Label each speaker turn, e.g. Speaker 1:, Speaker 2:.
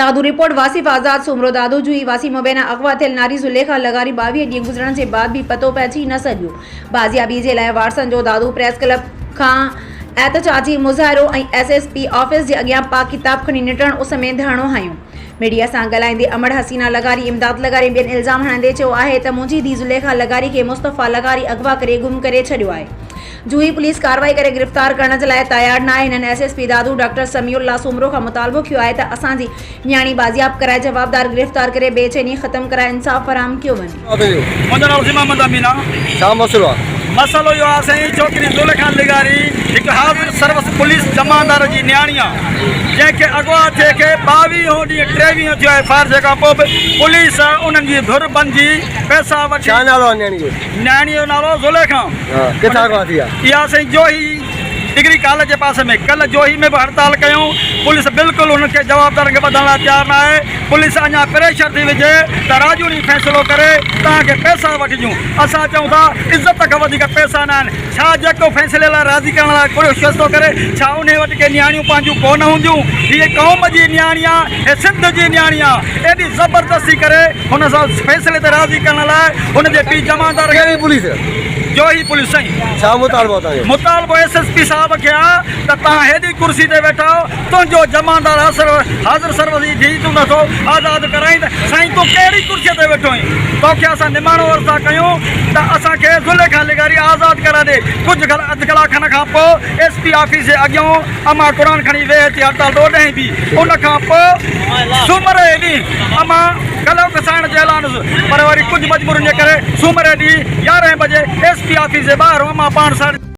Speaker 1: Dadu, report, Wasif آزاد سومرو، دادو جوهي واسي مبينا اغوا ٿيل ناري زليخا لغاري 22 ڏينهن گذرڻ جي بعد به پتو پئجي نه سگهيو، بازيابي جي لاء وارثن جو دادو پريس ڪلب کان احتجاجي مظاهرو ۽ ايس ايس پي آفيس جي اڳيان پاڪ ڪتاب کڻي نٽهڻ اس ۾ ڌرڻو هنيو. ميڊيا سان ڳالهائيندي امڙ حسينا لغاري امداد لغاري ۽ ٻين الزام هڻندي چيو آهي ته منهنجي ڌي زليخا لغاري کي مصطفيٰ لغاري اغوا ڪري گم ڪري ڇڏيو آهي. جوهي پوليس ڪارروائي ڪري گرفتار ڪرڻ جي لاء تيار ناهي، هنن S S P Dadu doctor Sami Ullah Soomro کان مطالبو ڪيو آهي ته اسان جي نياڻي بازياب ڪرائي جوابدار گرفتار ڪري بي چيني ختم ڪرائي انصاف فراهم ڪيو وڃي.
Speaker 2: منهنجو نالو سيما محمد امين آ.
Speaker 3: ڇا مسئلو آ؟
Speaker 2: مسئلو اهو آ سائين ڇوڪري زليخا لغاري هڪ حاضر سروس پوليس جمعدار جي نياڻي آ جنهن کي اغوا ٿئي کي ٻاويهون ڏينهن ٽيويهون ٿيو آهي فارسي کان پوء به پوليس انهن جي ڌر بنجي پئسا وٺي
Speaker 3: ڇا نالو آ نياڻي جو؟
Speaker 2: نياڻي جو نالو زليخا.
Speaker 3: ڪٿان کان ٿي آ؟
Speaker 2: اها سائين جوهي ڊگري ڪاليج جي پاسي ۾ ڪلهه جوهي ۾ به هڙتال ڪيون پوليس بلڪل انهن کي جوابدارن کي ٻڌڻ لاء تيار نه آهي پوليس اڃا پريشر ٿي وجهي ته راڄوڻي فيصلو ڪري توهان کي پئسا وٺجون اسان چئون ٿا عزت کان وڌيڪ پئسا نه آهن ڇا جيڪو فيصلي لاء راضي ڪرڻ لاء ڪوشش ٿو ڪري ڇا انهي وٽ ڪي نياڻيون پنهنجون ڪونه هونديون هي قوم جي نياڻي آ هي سنڌ جي نياڻي آ ايڏي زبردستي ڪري هن سان فيصلي تي راضي ڪرڻ لاء هن جي پيء جمعدار کي
Speaker 3: ڪهڙي پوليس؟
Speaker 2: جوهي پوليس سائين.
Speaker 3: ڇا مطالبو آ توهان جو؟
Speaker 2: مطالبو ايس ايس پي صاحب کي آ ته توهان هيڏي ڪرسي تي ويٺا آهيو تنهنجو جمعدار حاضر سروس جي ڌيء تون نٿو آزاد ڪرائين ته سائين تون ڪهڙي ڪرسي تي ويٺو آهين توکي اسان نماڻو عرض ٿا ڪيون ته اسان کي زليخا لغاري آزاد ڪرائي ڏي ڪجهه اڌ ڪلاڪ کن کان پوء ايس پي آفيس جي اڳيون امان قرآن کڻي ويهه ٿي هڙتال ڏوڏهين به ان کان پوء سومر جي ڏينهن امان گلو کسائڻ جو اعلان هيس پر وري ڪجهه مجبورين جي ڪري سومر جي ڏينهن يارهين بجي ايس پي آفيس جي ٻاهرون امان پاڻ ساڙ.